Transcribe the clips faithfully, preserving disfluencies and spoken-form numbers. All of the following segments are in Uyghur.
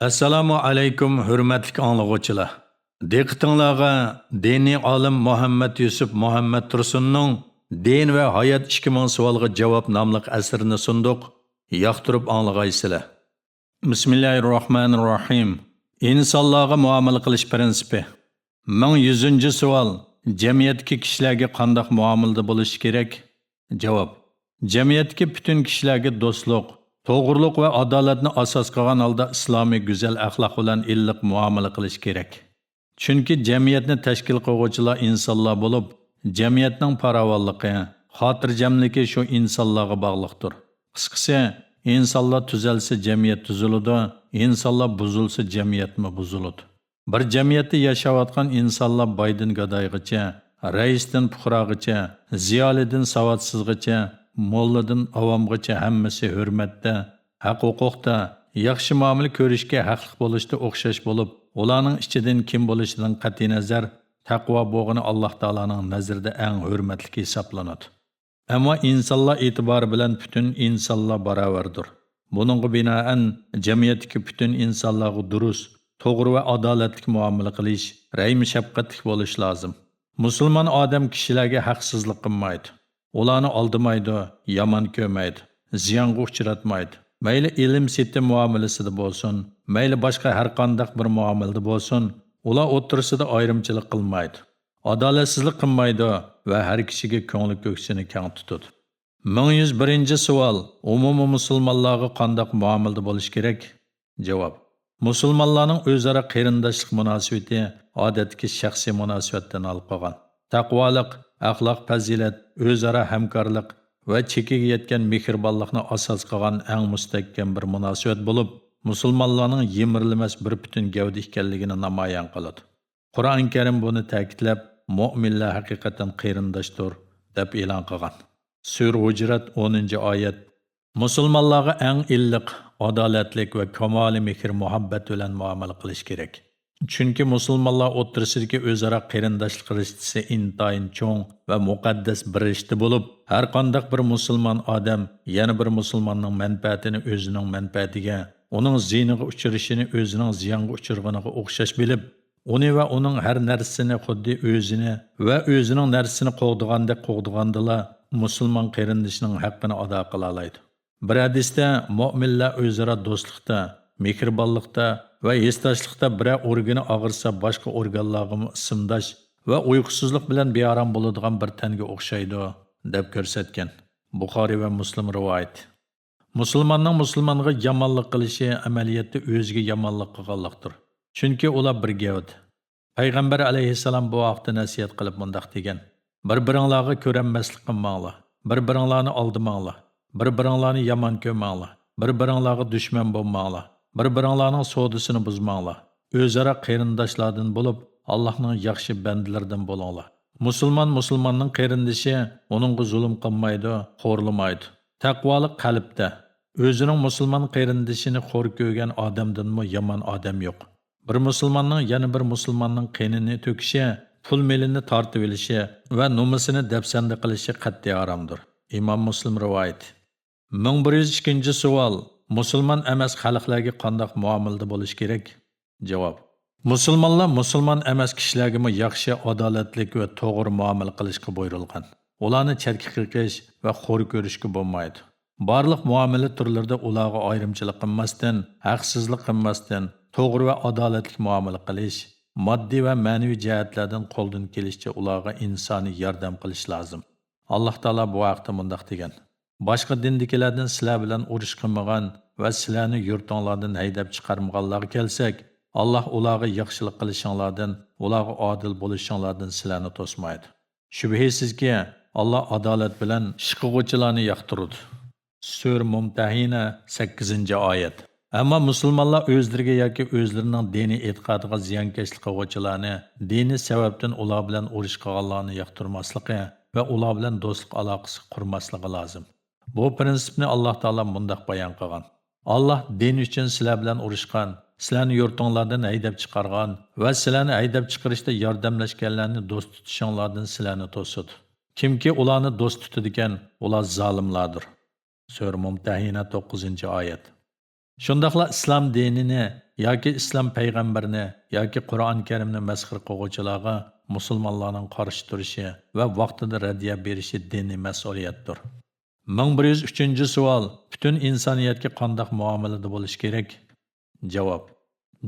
ئەسسالامۇ ئەلەيكۇم، ھۆرمەتلىك ئاڭلىغۇچىلار! دىققىتىڭلارغا دىنىي ئالىم مۇھەممەد يۈسۈپ مۇھەممەد تۇرسۇننىڭ دىن ۋە ھايات ئىككى مىڭ سوئالغا جاۋاب ناملىق ئەسىرىنى سۇندۇق. ياقتۇرۇپ ئاڭلىغايسىلەر. بىسمىللاھىررەھمانىررەھىم. ئىنسانلارغا مۇئامىلە قىلىش پىرىنسىپى. مىڭ يۈزىنچى سوئال، جەمئىيەتتىكى كىشىلەرگە قانداق مۇئامىلىدە بولۇش كېرەك؟ جاۋاب، جەمئىيەتتىكى پۈتۈن كىشىلەرگە دوستلۇق، توغرىلىق ۋە ئادالەتنى ئاساس قىلغان ھالدا ئىسلامىي گۈزەل ئەخلاق بىلەن ئىللىق مۇئامىلە قىلىش كېرەك. چۈنكى جەمئىيەتنى تەشكىل قىلغۇچىلار ئىنسانلار بولۇپ، جەمئىيەتنىڭ پاراۋانلىقى، خاتىرجەملىكى شۇ ئىنسانلارغا باغلىقتۇر. قىسقىسى، ئىنسانلار تۈزەلسە جەمئىيەت تۈزۈلىدۇ، ئىنسانلار بۇزۇلسا جەمئىيەتمۇ بۇزۇلىدۇ. بىر جەمئىيەتتە ياشاۋاتقان ئىنسانلار بايدىن گادايغىچە، رەئىستىن پۇقراغىچە، زىيالىيدىن ساۋاتسىزغىچە، موللىدىن ئاۋامغىچە ھەممىسى ھۆرمەتتە، ھەق-ھوقۇقتا، ياخشى مۇئامىلە كۆرۈشكە ھەقلىق بولۇشتا ئوخشاش بولۇپ، ئۇلارنىڭ ئىچىدىن كىم بولۇشىدىن قەتئىينەزەر، تەقۋا بولغىنى ئاللاھ تائالانىڭ نەزىرىدە ئەڭ ھۆرمەتلىكى ھېسابلىنىدۇ. ئەمما ئىنسانلار ئېتىبارى بىلەن پۈتۈن ئىنسانلار باراۋەردۇر. بۇنىڭغا بىنائەن، جەمئىيەتتىكى پۈتۈن ئىنسانلارغا دۇرۇس، توغرا ۋە ئادالەتلىك مۇئامىلە قىلىش، رەھىم-شەپقەتلىك بولۇش لازىم. مۇسۇلمان ئادەم كىشىلەرگە ھەقسىزلىق قىلمايدۇ. ئۇلارنى ئالدىمايدۇ، يامان كۆرمەيدۇ، زىيانغا ئۇچراتمايدۇ. مەيلى ئېلىم-سېتىم مۇئامىلىسىدە بولسۇن، مەيلى باشقا ھەرقانداق بىر مۇئامىلىدە بولسۇن، ئۇلار ئوتتۇرىسىدا ئايرىمچىلىق قىلمايدۇ. ئادالەتسىزلىك قىلمايدۇ ۋە ھەر كىشىگە كۆڭلى كۆكسىنى كەڭ تۇتىدۇ. مىڭ يۈز بىرىنچى سوئال، ئومۇمىي مۇسۇلمانلارغا قانداق مۇئامىلىدە بولۇش كېرەك؟ جاۋاب، مۇسۇلمانلارنىڭ ئۆزئارا قېرىنداشلىق مۇناسىۋىتى ئادەتتىكى شەخسىي مۇناسىۋەتتىن ھال قىلغان. تەقۋالىق، ئەخلاق پەزىلەت، ئۆزئارا ھەمكارلىق ۋە چېكىگە يەتكەن مېھرىبانلىقنى ئاساس قىلغان ئەڭ مۇستەھكەم بىر مۇناسىۋەت بولۇپ، مۇسۇلمانلارنىڭ يىمىرىلمەس بىر پۈتۈن گەۋدە ئىكەنلىكىنى نامايان قىلىدۇ. قۇرئان كەرىم بۇنى تەكىتلەپ، مۆمىنلەر ھەقىقەتەن قېرىنداشتۇر، دەپ ئېلان قىلغان. سۈرە ھۇجرات، ئونىنچى ئايەت. مۇسۇلمانلارغا ئەڭ ئىللىق، ئادالەتلىك ۋە كامالىي مېھىر-مۇھەببەت بىلەن مۇئامىلە قىلىش كېرەك. چۈنكى مۇسۇلمانلار ئوتتۇرىسىدىكى ئۆزئارا قېرىنداشلىق رىشتىسى ئىنتايىن چوڭ ۋە مۇقەددەس بىر رىشتە بولۇپ، ھەرقانداق بىر مۇسۇلمان ئادەم يەنە بىر مۇسۇلماننىڭ مەنپەئەتىنى ئۆزىنىڭ مەنپەئەتىگە، ئۇنىڭ زىيىنىغا ئۇچرىشىنى ئۆزىنىڭ زىيانغا ئۇچرىغىنىغا ئوخشاش بىلىپ، ئۇنى ۋە ئۇنىڭ ھەر نەرسىسىنى خۇددى ئۆزىنى ۋە ئۆزىنىڭ نەرسىسىنى قوغدىغاندەك قوغدىغاندىلا، مۇسۇلمان قېرىندىشىنىڭ ھەققىنى ئادا قىلالايدۇ. بىر ھەدىستە، مۆمىنلەر ئۆزئارا دوستلۇقتا، مېھرىبانلىقتا ۋە ھېسداشلىقتا بىرەر ئورگىنى ئاغرىسا، باشقا ئورگانلارغىمۇ ئىسىمداش ۋە ئۇيقۇسىزلىق بىلەن بىئارام بولىدىغان بىر تەنگە ئوخشايدۇ، دەپ كۆرسەتكەن. بۇخارىي ۋە مۇسلىم رىۋايىتى. مۇسۇلماننىڭ مۇسۇلمانغا يامانلىق قىلىشى ئەمەلىيەتتە ئۆزىگە يامانلىق قىلغانلىقتۇر. چۈنكى ئۇلار بىر گەۋدە. پەيغەمبەر ئەلەيھىسسالام بۇ ھەقتە نەسىھەت قىلىپ مۇنداق دېگەن: بىر-بىرىڭلارغا كۆرەلمەسلىك قىلماڭلار، بىر-بىرىڭلارنى ئالدىماڭلار، بىر-بىرىڭلارنى يامان كۆرمەڭلار، بىر-بىرىڭلارغا دۈشمەن بولماڭلار، بىر-بىرىڭلارنىڭ سودىسىنى بۇزماڭلار، ئۆزئارا قېرىنداشلاردىن بولۇپ، ئاللاھنىڭ ياخشى بەندىلىرىدىن بولۇڭلار. مۇسۇلمان مۇسۇلماننىڭ قېرىندىشى ئۇنىڭغا زۇلۇم قىلمايدۇ، خورلىمايدۇ. تەقۋالىق قەلبتە. ئۆزىنىڭ مۇسۇلمان قېرىندىشىنى خور كۆرگەن ئادەمدىنمۇ يامان ئادەم يوق. بىر مۇسۇلماننىڭ يەنە بىر مۇسۇلماننىڭ قېنىنى تۆكۈشى، پۇل مېلىنى تارتىۋېلىشى ۋە نومۇسىنى دەپسەندە قىلىشى قەتئىي ھارامدۇر. ئىمام مۇسلىم رىۋايىتى. مىڭ بىر يۈز ئىككىنچى سوئال، مۇسۇلمان ئەمەس خەلقلەرگە قانداق مۇئامىلىدە بولۇش كېرەك؟ جاۋاب، مۇسۇلمانلار مۇسۇلمان ئەمەس كىشىلەرگىمۇ ياخشى، ئادالەتلىك ۋە توغرا مۇئامىلە قىلىشقا بۇيرۇلغان. ئۇلارنى چەتكە قېقىش ۋە خور كۆرۈشكە بولمايدۇ. بارلىق مۇئامىلە تۈرلىرىدە ئۇلارغا ئايرىمچىلىق قىلماستىن، ھەقسىزلىق قىلماستىن، توغرا ۋە ئادالەتلىك مۇئامىلە قىلىش، ماددىي ۋە مەنىۋى جەھەتلەردىن قولدىن كېلىشىچە ئۇلارغا ئىنسانىي ياردەم قىلىش لازىم. ئاللاھ تائالا بۇ ھەقتە مۇنداق دېگەن: باشقا دىندىكىلەردىن سىلەر بىلەن ئۇرۇش قىلمىغان ۋە سىلەرنى يۇرتۇڭلاردىن ھەيدەپ چىقارمىغانلارغا كەلسەك، ئاللاھ ئۇلارغا ياخشىلىق قىلىشىڭلاردىن، ئۇلارغا ئادىل بولۇشۇڭلاردىن سىلەرنى توسمايدۇ. شۈبھىسىزكى، ئاللاھ ئادالەت بىلەن ئىش قىلغۇچىلارنى ياقتۇرىدۇ. سۈرە مۇمتەھىنە، سەككىزىنچى ئايەت. ئەمما مۇسۇلمانلار ئۆزلىرىگە ياكى ئۆزلىرىنىڭ دىنىي ئېتىقادىغا زىيانكەشلىك قىلغۇچىلارنى، دىنىي سەۋەبتىن ئۇلار بىلەن ئۇرۇش قىلغانلارنى ياقتۇرماسلىقى ۋە ئۇلار بىلەن دوستلۇق ئالاقىسى قۇرماسلىقى لازىم. بۇ پىرىنسىپنى ئاللاھ تائالا مۇنداق بايان قىلغان: ئاللاھ دىن ئۈچۈن سىلەر بىلەن ئۇرۇشقان، سىلەرنى يۇرتۇڭلاردىن ھەيدەپ چىقارغان ۋە سىلەرنى ھەيدەپ چىقىرىشتا ياردەملەشكەنلەرنى دوست تۇتۇشۇڭلاردىن سىلەرنى توسىدۇ. كىمكى ئۇلارنى دوست تۇتىدىكەن، ئۇلار زالىملاردۇر. سۈرە مۇمتەھىنە، توققۇزىنچى ئايەت. شۇنداقلا ئىسلام دىنىنى ياكى ئىسلام پەيغەمبىرىنى ياكى قۇرئان كەرىمنى مەسخىرە قىلغۇچىلارغا مۇسۇلمانلارنىڭ قارشى تۇرۇشى ۋە ۋاقتىدا رەددىيە بېرىشى دىنىي مەسئۇلىيەتتۇر. مىڭ بىر يۈز ئۈچىنچى سوئال، پۈتۈن ئىنسانىيەتكە قانداق مۇئامىلىدە بولۇش كېرەك؟ جاۋاب،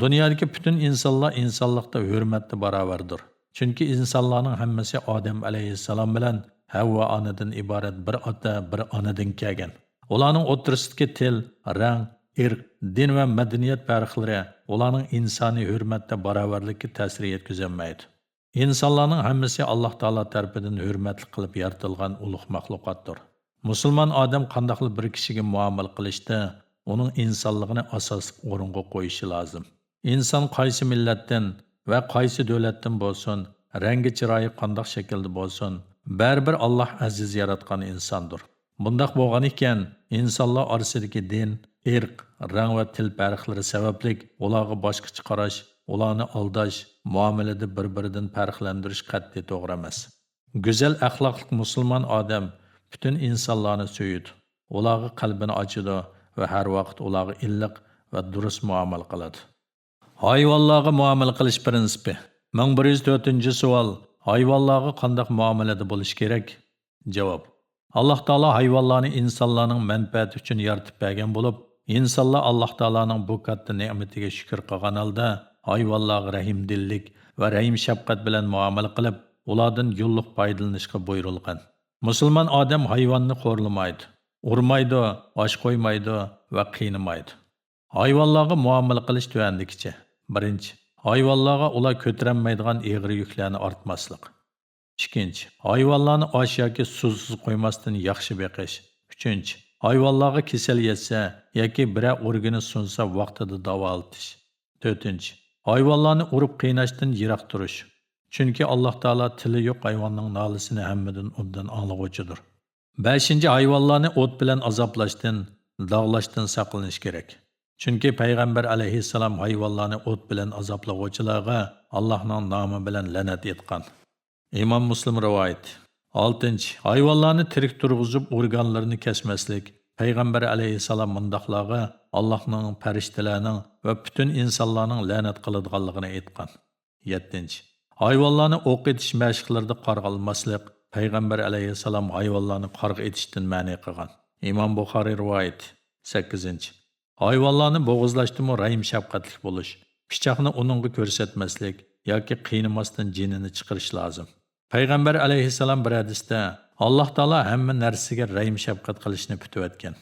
دۇنيادىكى پۈتۈن ئىنسانلار ئىنسانلىقتا ھۆرمەتتە باراۋەردۇر. چۈنكى ئىنسانلارنىڭ ھەممىسى ئادەم ئەلەيھىسسالام بىلەن ھەۋۋا ئانىدىن ئىبارەت بىر ئاتا، بىر ئانىدىن كەلگەن. ئۇلارنىڭ ئوتتۇرىسىدىكى تىل، رەڭ، ئىرق، دىن ۋە مەدەنىيەت پەرقلىرى ئۇلارنىڭ ئىنسانىي ھۆرمەتتە باراۋەرلىككە تەسىر يەتكۈزەلمەيدۇ. ئىنسانلارنىڭ ھەممىسى ئاللاھ تائالا تەرىپىدىن ھۆرمەتلىك قىلىپ يارىتىلغان ئۇلۇغ مەخلۇقاتتۇر. مۇسۇلمان ئادەم قانداقلا بىر كىشىگە مۇئامىلە قىلىشتا، ئۇنىڭ ئىنسانلىقىنى ئاساسلىق ئورۇنغا قويۇشى لازىم. ئىنسان قايسى مىللەتتىن ۋە قايسى دۆلەتتىن بولسۇن، رەڭگى چىرايى قانداق شەكىلدە بولسۇن، بەرىبىر ئاللاھ ئەزىز ياراتقان ئىنساندۇر. بۇنداق بولغان ئىكەن، ئىنسانلار ئارىسىدىكى دىن، ئىرق، رەڭ ۋە تىل پەرقلىرى سەۋەبلىك ئۇلارغا باشقىچە قاراش، ئۇلارنى ئالداش، مۇئامىلىدە بىر-بىرىدىن پەرقلەندۈرۈش قەتئىي توغرا ئەمەس. گۈزەل ئەخلاقلىق مۇسۇلمان ئادەم پۈتۈن ئىنسانلارنى سۆيىدۇ، ئۇلارغا قەلبىنى ئاچىدۇ ۋە ھەر ۋاقىت ئۇلارغا ئىللىق ۋە دۇرۇس مۇئامىلە قىلىدۇ. ھايۋانلارغا مۇئامىلە قىلىش پىرىنسىپى. مىڭ بىر يۈز تۆتىنچى سوئال، ھايۋانلارغا قانداق مۇئامىلىدە بولۇش كېرەك؟ جاۋاب، ئاللاھ تائالا ھايۋانلارنى ئىنسانلارنىڭ مەنپەئەتى ئۈچۈن يارىتىپ بەرگەن بولۇپ، ئىنسانلار ئاللاھ تائالانىڭ بۇ كاتتا نېمىتىگە شۈكۈر قىلغان ھالدا، ھايۋانلارغا رەھىمدىللىك ۋە رەھىم-شەپقەت بىلەن مۇئامىلە قىلىپ، ئۇلاردىن يوللۇق پايدىلىنىشقا بۇيرۇلغان. مۇسۇلمان ئادەم ھايۋاننى خورلىمايدۇ، ئۇرمايدۇ، ئاچ قويمايدۇ ۋە قىينىمايدۇ. ھايۋانلارغا مۇئامىلە قىلىش تۆۋەندىكىچە. بىرىنچى، ھايۋانلارغا ئۇلار كۆتۈرەلمەيدىغان ئېغىر يۈكلەرنى ئارتماسلىق. ئىككىنچى، ھايۋانلارنى ئاچ ياكى سۇسىز قويماستىن ياخشى بېقىش. ئۈچىنچى، ھايۋانلارغا كېسەل يەتسە ياكى بىرەر ئورگىنى سۇنسا ۋاقتىدا داۋالىتىش. تۆتىنچى، ھايۋانلارنى ئۇرۇپ قىيناشتىن يىراق تۇرۇش. چۈنكى ئاللاھ تائالا تىلى يوق ھايۋاننىڭ نالىسىنى ھەممىدىن ئوبدان ئاڭلىغۇچىدۇر. بەشىنچى، ھايۋانلارنى ئوت بىلەن ئازابلاشتىن، داغلاشتىن ساقلىنىش كېرەك. چۈنكى پەيغەمبەر ئەلەيھىسسالام ھايۋانلارنى ئوت بىلەن ئازابلىغۇچىلارغا ئاللاھنىڭ نامى بىلەن لەنەت ئېيتقان. ئىمام مۇسلىم رىۋايىتى. ئالتىنچى، ھايۋانلارنى تىرىك تۇرغۇزۇپ ئورگانلىرىنى كەسمەسلىك. پەيغەمبەر ئەلەيھىسسالام مۇنداقلارغا ئاللاھنىڭ، پەرىشتىلەرنىڭ ۋە پۈتۈن ئىنسانلارنىڭ لەنەت قىلىدىغانلىقىنى ئېيتقان. يەتتىنچى، ھايۋانلارنى ئوق ئېتىش مەشىقلىرىدە قارغا ئالماسلىق. پەيغەمبەر ئەلەيھىسسالام ھايۋانلارنى قارغا ئېتىشتىن مەنئى قىلغان. ئىمام بۇخارىي رىۋايىتى. سەككىزىنچى، ھايۋانلارنى بوغۇزلاشتىمۇ رەھىم-شەپقەتلىك بولۇش. پىچاقنى ئۇنىڭغا كۆرسەتمەسلىك ياكى قىينىماستىن جېنىنى چىقىرىش لازىم. پەيغەمبەر ئەلەيھىسسالام بىر ھەدىستە، ئاللاھ تائالا ھەممە نەرسىگە رەھىم-شەپقەت قىلىشنى پۈتۈۋەتكەن.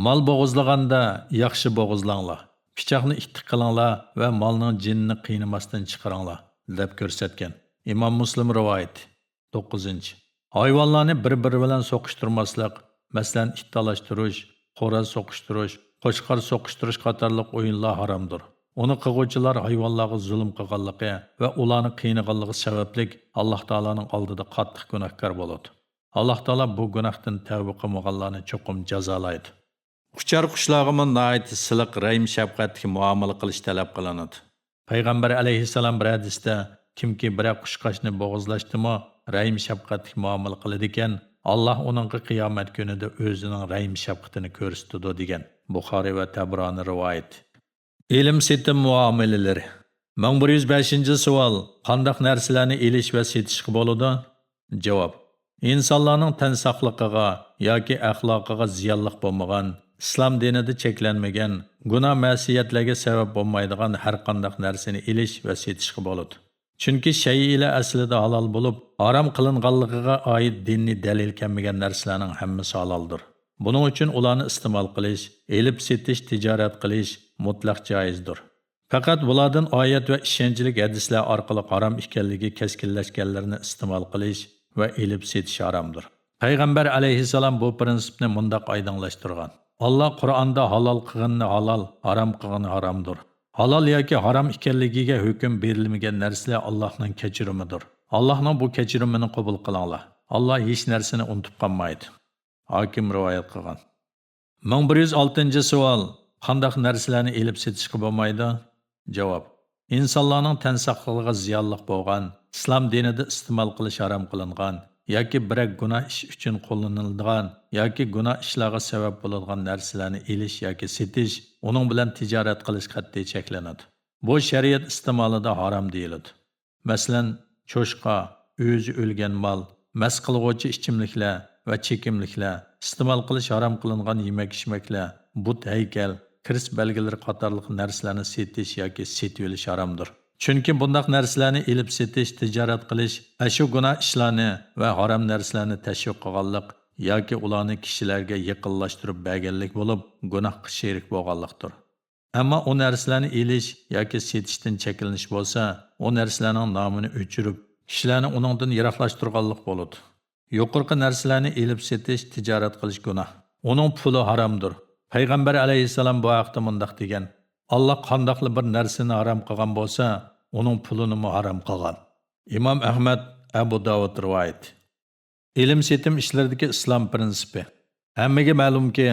مال بوغۇزلىغاندا ياخشى بوغۇزلاڭلار، پىچاقنى ئىتتىك قىلىڭلار ۋە مالنىڭ جېنىنى قىينىماستىن چىقىرىڭلار، دەپ كۆرسەتكەن. ئىمام مۇسلىم رىۋايىتى. توققۇزىنچى، ھايۋانلارنى بىر-بىرى بىلەن سوقۇشتۇرماسلىق، مەسىلەن، ئىت تالاشتۇرۇش، خوراز سوقۇشتۇرۇش، قوچقار سوقۇشتۇرۇش قاتارلىق ئويۇنلار ھارامدۇر. ئۇنى قىلغۇچىلار ھايۋانلارغا زۇلۇم قىلغانلىقى ۋە ئۇلارنى قىينىغانلىقى سەۋەبلىك ئاللاھ تائالانىڭ ئالدىدا قاتتىق گۇناھكار بولىدۇ. ئاللاھ تائالا بۇ گۇناھتىن تەۋبە قىلمىغانلارنى چوقۇم جازالايدۇ. ئۇچار قۇشلارغىمۇ ناھايىتى سىلىق، رەھىم-شەپقەتلىك مۇئامىلە قىلىش تەلەپ قىلىنىدۇ. پەيغەمبەر ئەلەيھىسسالام بىر ھەدىستە، كىمكى بىرەر قۇشقاچنى بوغۇزلاشتىمۇ، رەھىم-شەپقەتلىك مۇئامىلە قىلىدىكەن، ئاللاھ ئۇنىڭغا قىيامەت كۈنىدە ئۆزىنىڭ رەھىم-شەپقىتىنى كۆرسىتىدۇ، دېگەن. بۇخارىي ۋە تەبرانى رىۋايىتى. ئېلىم-سېتىم مۇئامىلىلىرى. مىڭ بىر يۈز بەشىنچى سوئال، قانداق نەرسىلەرنى ئېلىش ۋە سېتىشقا بولىدۇ؟ جاۋاب، ئىنسانلارنىڭ تەن ساقلىقىغا ياكى ئەخلاقىغا زىيانلىق بولمىغان، ئىسلام دىنىدا چەكلەنمىگەن، گۇناھ-مەسىيەتلەرگە سەۋەب بولمايدىغان ھەرقانداق نەرسىنى ئېلىش ۋە سېتىشقا بولىدۇ. چۈنكى شەيئىلەر ئەسلىدە ھالال بولۇپ، ھارام قىلىنغانلىقىغا ئائىت دىنىي دەلىل كەلمىگەن نەرسىلەرنىڭ ھەممىسى ھالالدۇر. بۇنىڭ ئۈچۈن ئۇلارنى ئىستېمال قىلىش، ئېلىپ سېتىش، تىجارەت قىلىش مۇتلەق جائىزدۇر. پەقەت بۇلاردىن ئايەت ۋە ئىشەنچلىك ھەدىسلەر ئارقىلىق ھارام ئىكەنلىكى كەسكىنلەشكەنلىرىنى ئىستېمال قىلىش ۋە ئېلىپ سېتىش ھارامدۇر. پەيغەمبەر ئەلەيھىسسالام بۇ پىرىنسىپنى مۇنداق ئايدىڭلاشتۇرغان، ئاللا قۇرئاندا ھالال قىلغىنىنى ھالال، ھارام قىلغىنىنى ھارامدۇر. ھالال ياكى ھارام ئىكەنلىكىگە ھۆكۈم بېرىلمىگەن نەرسىلەر ئاللانىڭ كەچۈرۈمىدۇر. ئاللانىڭ بۇ كەچۈرۈمىنى قوبۇل قىلىڭلار. ئاللا ھېچ نەرسىنى ئۇنتۇپ قالمايدۇ. ھاكىم رىۋايەت قىلغان. مىڭ بىر يۈز ئالتىنچى سوئال، قانداق نەرسىلەرنى ئېلىپ سېتىشقا بولمايدۇ؟ جاۋاب، ئىنسانلارنىڭ تەن ساقلىقىغا زىيانلىق بولغان، ئىسلام دىنىدا ئىستېمال قىلىش ھارام قىلىنغان، ياكى بىرەر گۇناھ ئىش ئۈچۈن قوللىنىلىدىغان ياكى گۇناھ ئىشلارغا سەۋەب بولىدىغان نەرسىلەرنى ئېلىش ياكى سېتىش، ئۇنىڭ بىلەن تىجارەت قىلىش قەتئىي چەكلىنىدۇ. بۇ شەرىئەت ئىستېمالىدا ھارام دېيىلىدۇ. مەسىلەن، چوشقا، ئۆزى ئۆلگەن مال، مەست قىلغۇچى ئىچىملىكلەر ۋە چېكىملىكلەر، ئىستېمال قىلىش ھارام قىلىنغان يېمەك-ئىچمەكلەر، بۇت ھەيكەل، كىرىست بەلگىلىرى قاتارلىق نەرسىلەرنى سېتىش ياكى سېتىۋېلىش ھارامدۇر. چۈنكى بۇنداق نەرسىلەرنى ئېلىپ سېتىش، تىجارەت قىلىش ئەشۇ گۇناھ ئىشلارنى ۋە ھارام نەرسىلەرنى تەشۋىق قىلغانلىق ياكى ئۇلارنى كىشىلەرگە يېقىنلاشتۇرۇپ بەرگەنلىك بولۇپ، گۇناھقا شېرىك بولغانلىقتۇر. ئەمما ئۇ نەرسىلەرنى ئېلىش ياكى سېتىشتىن چەكلىنىش بولسا، ئۇ نەرسىلەرنىڭ نامىنى ئۆچۈرۈپ، كىشىلەرنى ئۇنىڭدىن يىراقلاشتۇرغانلىق بولىدۇ. يۇقىرىقى نەرسىلەرنى ئېلىپ سېتىش، تىجارەت قىلىش گۇناھ. ئۇنىڭ پۇلى ھارامدۇر. پەيغەمبەر ئەلەيھىسسالام بۇ ھەقتە مۇنداق دېگەن: «ئاللا قانداقلا بىر نەرسىنى ھارام قىلغان بولسا، ئۇنىڭ پۇلىنىمۇ ھارام قىلغان.» ئىمام ئەھمەد، ئەبۇ داۋۇد رىۋايىتى. ئېلىم-سېتىم ئىشلىرىدىكى ئىسلام پىرىنسىپى. ھەممىگە مەلۇمكى،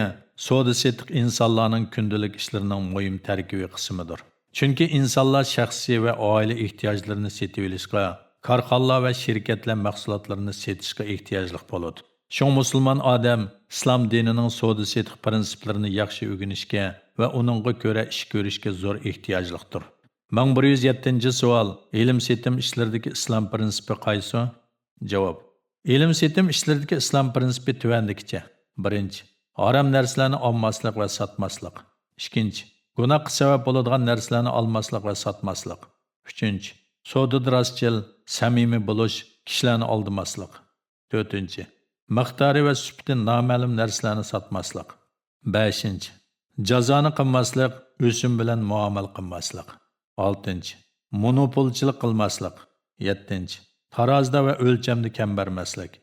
سودا-سېتىق ئىنسانلارنىڭ كۈندىلىك ئىشلىرىنىڭ مۇھىم تەركىبىي قىسمىدۇر. چۈنكى ئىنسانلار شەخسىي ۋە ئائىلە ئېھتىياجلىرىنى سېتىۋېلىشقا، كارخانىلار ۋە شىركەتلەر مەھسۇلاتلىرىنى سېتىشقا ئېھتىياجلىق بولىدۇ. شۇڭا مۇسۇلمان ئادەم ئىسلام دىنىنىڭ سودا-سېتىق پىرىنسىپلىرىنى ياخشى ئۆگىنىشكە ۋە ئۇنىڭغا كۆرە ئىش كۆرۈشكە زور ئېھتىياجلىقتۇر. مىڭ بىر يۈز يەتتىنچى سوئال، ئېلىم-سېتىم ئىشلىرىدىكى ئىسلام پىرىنسىپى قايسى؟ جاۋاب. ئېلىم-سېتىم ئىشلىرىدىكى ئىسلام پىرىنسىپى تۆۋەندىكىچە. بىرىنچى، ھارام نەرسىلەرنى ئالماسلىق ۋە ساتماسلىق. ئىككىنچى، گۇناھقا سەۋەب بولىدىغان نەرسىلەرنى ئالماسلىق ۋە ساتماسلىق. ئۈچىنچى، سودىدا راستچىل، سەمىمىي بولۇش، كىشىلەرنى ئالدىماسلىق. تۆتىنچى، مىقدارى ۋە سۈپىتى نامەلۇم نەرسىلەرنى ساتماسلىق. بەشىنچى، جازانى قىلماسلىق، ئۆسۈم بىلەن مۇئامىلە قىلماسلىق. ئالتىنچى، مونوپولچىلىق قىلماسلىق. يەتتىنچى، تارازىدا ۋە ئۆلچەمدە كەم بەرمەسلىك.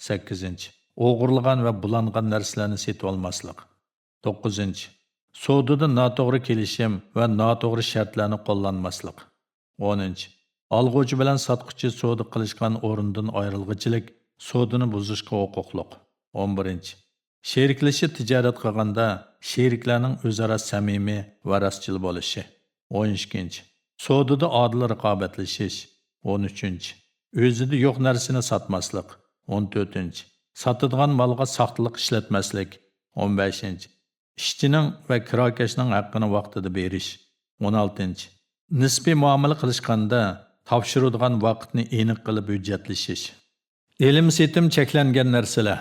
سەككىزىنچى، ئوغرىلىغان ۋە بۇلانغان نەرسىلەرنى سېتىۋالماسلىق. توققۇزىنچى، سودىدا ناتوغرا كېلىشىم ۋە ناتوغرا شەرتلەرنى قوللانماسلىق. ئونىنچى، ئالغۇچى بىلەن ساتقۇچى سودا قىلىشقان ئورۇندىن ئايرىلغۇچىلىك سودىنى بۇزۇشقا ھوقۇقلۇق. ئون بىرىنچى، شېرىكلىشىپ تىجارەت قىلغاندا شېرىكلەرنىڭ ئۆزئارا سەمىمىي ۋە راستچىل بولۇشى. ئون ئىككىنچى، سودىدا ئادىل رىقابەتلىشىش. ئون ئۈچىنچى، ئۆزىدە يوق نەرسىنى ساتماسلىق. ئون تۆتىنچى، ساتىدىغان مالغا ساختىلىق ئىشلەتمەسلىك. ئون بەشىنچى، ئىشچىنىڭ ۋە كىراكەشنىڭ ھەققىنى ۋاقتىدا بېرىش. ئون ئالتىنچى، نىسپىي مۇئامىلە قىلىشقاندا تاپشۇرىدىغان ۋاقىتنى ئېنىق قىلىپ ھۆججەتلىشىش. ئېلىم-سېتىم چەكلەنگەن نەرسىلەر.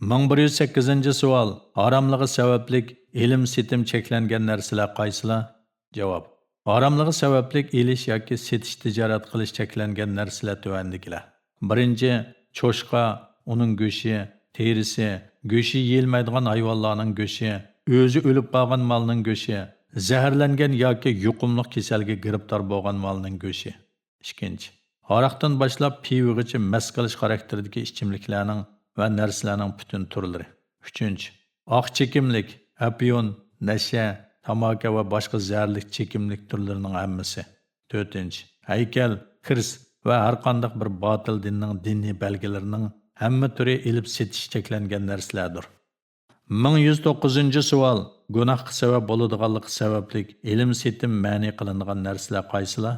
مىڭ بىر يۈز سەككىزىنچى سوئال، ھاراملىقى سەۋەبلىك ئېلىم-سېتىم چەكلەنگەن نەرسىلەر قايسىلار؟ جاۋاب. ھاراملىقى سەۋەبلىك ئېلىش ياكى سېتىش، تىجارەت قىلىش چەكلەنگەن نەرسىلەر تۆۋەندىكىلەر. بىرىنچى، چوشقا، ئۇنىڭ گۆشى، تېرىسى، گۆشى يېيىلمەيدىغان ھايۋانلارنىڭ گۆشى، ئۆزى ئۆلۈپ قالغان مالنىڭ گۆشى، زەھەرلەنگەن ياكى يۇقۇملۇق كېسەلگە گىرىپتار بولغان مالنىڭ گۆشى. ئىككىنچى، ھاراقتىن باشلاپ پىۋىغىچە مەست قىلىش خاراكتېرىدىكى ئىچىملىكلەرنىڭ ۋە نەرسىلەرنىڭ پۈتۈن تۈرلىرى. ئۈچىنچى، ئاق چېكىملىك، ئەپيۇن، نەشە، تاماكا ۋە باشقا زەھەرلىك چېكىملىك تۈرلىرىنىڭ ھەممىسى. تۆتىنچى، ھەيكەل، كىرىست ۋە ھەرقانداق بىر باتىل دىننىڭ دىنىي بەلگىلىرىنىڭ ھەممە تۈرى ئېلىپ سېتىش چەكلەنگەن نەرسىلەردۇر. مىڭ يۈز توققۇزىنچى سوئال، گۇناھقا سەۋەب بولىدىغانلىقى سەۋەبلىك ئېلىم-سېتىم مەنئى قىلىنغان نەرسىلەر قايسىلار؟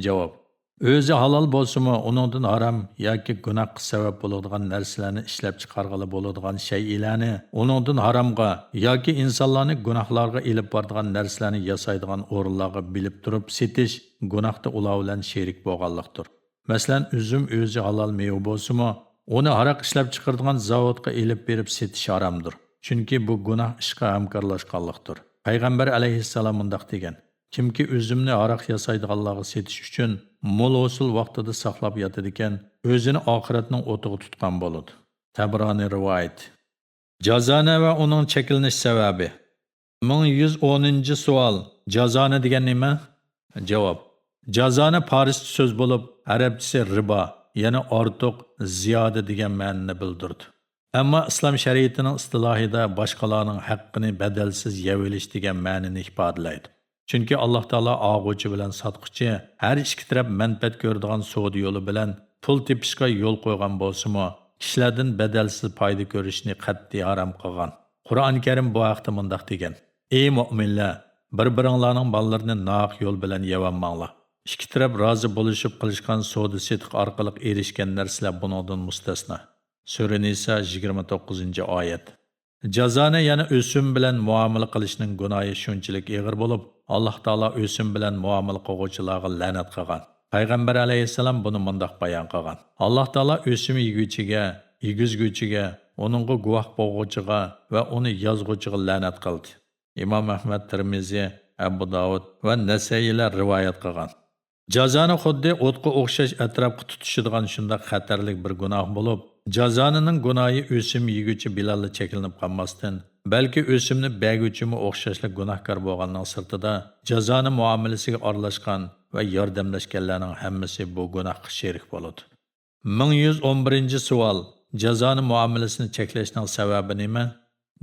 جاۋاب. ئۆزى ھالال بولسىمۇ، ئۇنىڭدىن ھارام ياكى گۇناھقا سەۋەب بولىدىغان نەرسىلەرنى ئىشلەپچىقارغىلى بولىدىغان شەيئىلەرنى ئۇنىڭدىن ھارامغا ياكى ئىنسانلارنى گۇناھلارغا ئېلىپ بارىدىغان نەرسىلەرنى ياسايدىغان ئورۇنلارغا بىلىپ تۇرۇپ سېتىش گۇناھتا ئۇلار بىلەن شېرىك بولغانلىقتۇر. مەسىلەن، ئۈزۈم ئۆزى ھالال مېۋە بولسىمۇ، ئۇنى ھاراق ئىشلەپچىقىرىدىغان زاۋۇتقا ئېلىپ بېرىپ سېتىش ھارامدۇر. چۈنكى بۇ گۇناھ ئىشقا ھەمكارلاشقانلىقتۇر. پەيغەمبەر ئەلەيھىسسالام مۇنداق دېگەن: «كىمكى ئۈزۈمنى ھاراق ياسايدىغانلارغا سېتىش ئۈچۈن مول ھوسۇل ۋاقتىدا ساقلاپ ياتىدىكەن، ئۆزىنى ئاخىرەتنىڭ ئوتىغا تۇتقان بولىدۇ.» تەبرانى رىۋايىتى. جازانە ۋە ئۇنىڭ چەكلىنىش سەۋەبى. مىڭ يۈز ئونىنچى سوئال، جازانە دېگەن نېمە؟ جاۋاب. جازانە پارسچە سۆز بولۇپ، ئەرەبچىسى رىبا، يەنى ئارتۇق، زىيادە دېگەن مەنىنى بىلدۈرىدۇ. ئەمما ئىسلام شەرىئىتىنىڭ ئىستىلاھىدا باشقىلارنىڭ ھەققىنى بەدەلسىز يەۋېلىش دېگەن مەنىنى ئىپادىلەيدۇ. چۈنكى ئاللاھ تائالا ئالغۇچى بىلەن ساتقۇچى ھەر ئىككى تەرەپ مەنپەئەت كۆرىدىغان سودا يولى بىلەن پۇل تېپىشقا يول قويغان بولسىمۇ، كىشىلەردىن بەدەلسىز پايدا كۆرۈشنى قەتئىي ھارام قىلغان. قۇرئان كەرىم بۇ ھەقتە مۇنداق دېگەن: «ئەي مۆمىنلەر، بىر-بىرىڭلارنىڭ ماللىرىنى ناھەق يول بىلەن يەۋالماڭلار.» ئىككى تەرەپ رازى بولۇشۇپ قىلىشقان سودا-سېتىق ئارقىلىق ئېرىشكەن نەرسىلەر بۇنىڭدىن مۇستەسنا. سۈرە نىسا، يىگىرمە توققۇزىنچى ئايەت. جازانى يەنە ئۆسۈم بىلەن مۇئامىلە قىلىشنىڭ گۇناھى شۇنچىلىك ئېغىر بولۇپ، ئاللاھ تائالا ئۆسۈم بىلەن مۇئامىلە قىلغۇچىلارغا لەنەت قىلغان. پەيغەمبەر ئەلەيھىسسالام بۇنى مۇنداق بايان قىلغان: «ئاللاھ تائالا ئۆسۈم يېگۈچىگە، يېگۈزگۈچىگە، ئۇنىڭغا گۇۋاھ بولغۇچىغا ۋە ئۇنى يازغۇچىغا لەنەت قىلدى.» ئىمام ئەھمەد، تىرمىزى، ئەبۇ داۋۇد ۋە نەسەئىيلەر رىۋايەت قىلغان. جازانە خۇددى ئوتقا ئوخشاش ئەتراپقا تۇتىشىدىغان شۇنداق خەتەرلىك بىر گۇناھ بولۇپ، جازانىنىڭ گۇناھى ئۆسۈم يېگۈچى بىلەنلا چەكلىنىپ قالماستىن، بەلكى ئۆسۈمنى بەرگۈچىمۇ ئوخشاشلا گۇناھكار بولغاننىڭ سىرتىدا، جازانە مۇئامىلىسىگە ئارىلاشقان ۋە ياردەملەشكەنلەرنىڭ ھەممىسى بۇ گۇناھقا شېرىك بولىدۇ. مىڭ يۈز ئون بىرىنچى سوئال، جازانە مۇئامىلىسىنى چەكلەشنىڭ سەۋەبى نېمە؟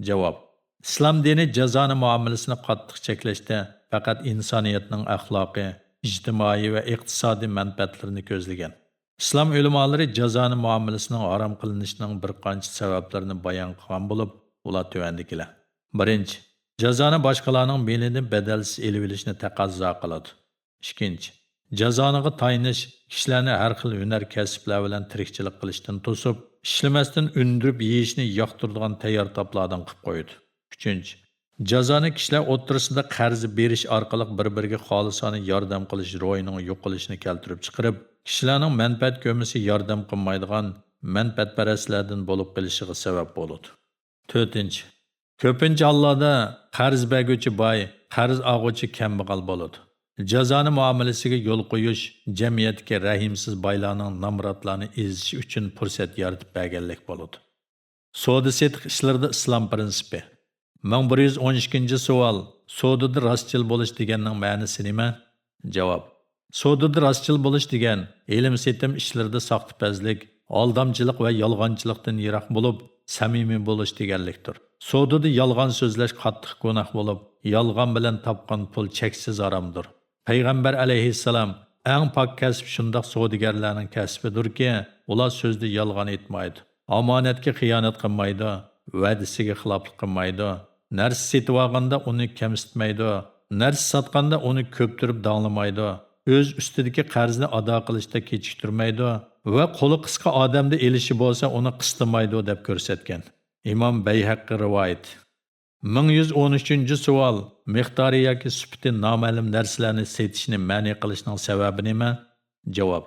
جاۋاب، ئىسلام دىنى جازانە مۇئامىلىسىنى قاتتىق چەكلەشتە پەقەت ئىنسانىيەتنىڭ ئەخلاقى، ئىجتىمائىي ۋە ئىقتىسادىي مەنپەئەتلىرىنى كۆزلىگەن. ئىسلام ئۆلىمالىرى جازانە مۇئامىلىسىنىڭ ھارام قىلىنىشىنىڭ بىر قانچە سەۋەبلىرىنى بايان قىلغان بولۇپ، ئۇلار تۆۋەندىكىلەر. بىرىنچى، جازانە باشقىلارنىڭ مېلىنى بەدەلسىز ئېلىۋېلىشنى تەقەززا قىلىدۇ. ئىككىنچى، جازانىغا تايىنىش كىشىلەرنى ھەر خىل ھۈنەر كەسىپلەر بىلەن تىرىكچىلىك قىلىشتىن توسۇپ، ئىشلىمەستىن ئۈندۈرۈپ يېيىشنى ياقتۇرىدىغان تەييار تاپلاردىن قىلىپ قويىدۇ. ئۈچىنچى، جازانى كىشىلەر ئوتتۇرىسىدا قەرز بېرىش ئارقىلىق بىر-بىرىگە خالىسانە ياردەم قىلىش روھىنىڭ يوقىلىشىنى كەلتۈرۈپ چىقىرىپ، كىشىلەرنىڭ مەنپەئەت كۆرمىسە ياردەم قىلمايدىغان مەنپەئەتپەرەسلەردىن بولۇپ قېلىشىغا سەۋەب بولىدۇ. تۆتىنچى، كۆپىنچە ھاللاردا قەرز بەرگۈچى باي، قەرز ئالغۇچى كەمبەغەل بولىدۇ. جازانە مۇئامىلىسىگە يول قويۇش جەمئىيەتتىكى رەھىمسىز بايلارنىڭ نامراتلارنى ئېزىش ئۈچۈن پۇرسەت يارىتىپ بەرگەنلىك بولىدۇ. سودا-سېتىق ئىشلىرىدا ئىسلام پىرىنسىپى. مىڭ بىر يۈز ئون ئىككىنچى سوئال، سودىدا راستچىل بولۇش دېگەننىڭ مەنىسى نېمە؟ جاۋاب، سودىدا راستچىل بولۇش دېگەن ئېلىم-سېتىم ئىشلىرىدا ساختىپەزلىك، ئالدامچىلىق ۋە يالغانچىلىقتىن يىراق بولۇپ، سەمىمىي بولۇش دېگەنلىكتۇر. سودىدا يالغان سۆزلەش قاتتىق گۇناھ بولۇپ، يالغان بىلەن تاپقان پۇل چەكسىز ھارامدۇر. پەيغەمبەر ئەلەيھىسسالام، ئەڭ پاك كەسىپ شۇنداق سودىگەرلەرنىڭ كەسپىدۇركى، ئۇلار سۆزىدە يالغان ئېيتمايدۇ، ئامانەتكە خىيانەت قىلمايدۇ، ۋەدىسىگە خىلاپلىق قىلمايدۇ، نەرسە سېتىۋالغاندا ئۇنى كەمسىتمەيدۇ، نەرسە ساتقاندا ئۇنى كۆپتۈرۈپ داڭلىمايدۇ، ئۆز ئۈستىدىكى قەرزنى ئادا قىلىشتا كېچىكتۈرمەيدۇ ۋە قولى قىسقا ئادەمدە ئېلىشى بولسا ئۇنى قىستىمايدۇ دەپ كۆرسەتكەن. ئىمام بەيھەققى رىۋايىتى. مىڭ يۈز ئون ئۈچىنچى سوئال، مىقدارى ياكى سۈپىتى نامەلۇم نەرسىلەرنى سېتىشنى مەنئى قىلىشنىڭ سەۋەبى نېمە؟ جاۋاب،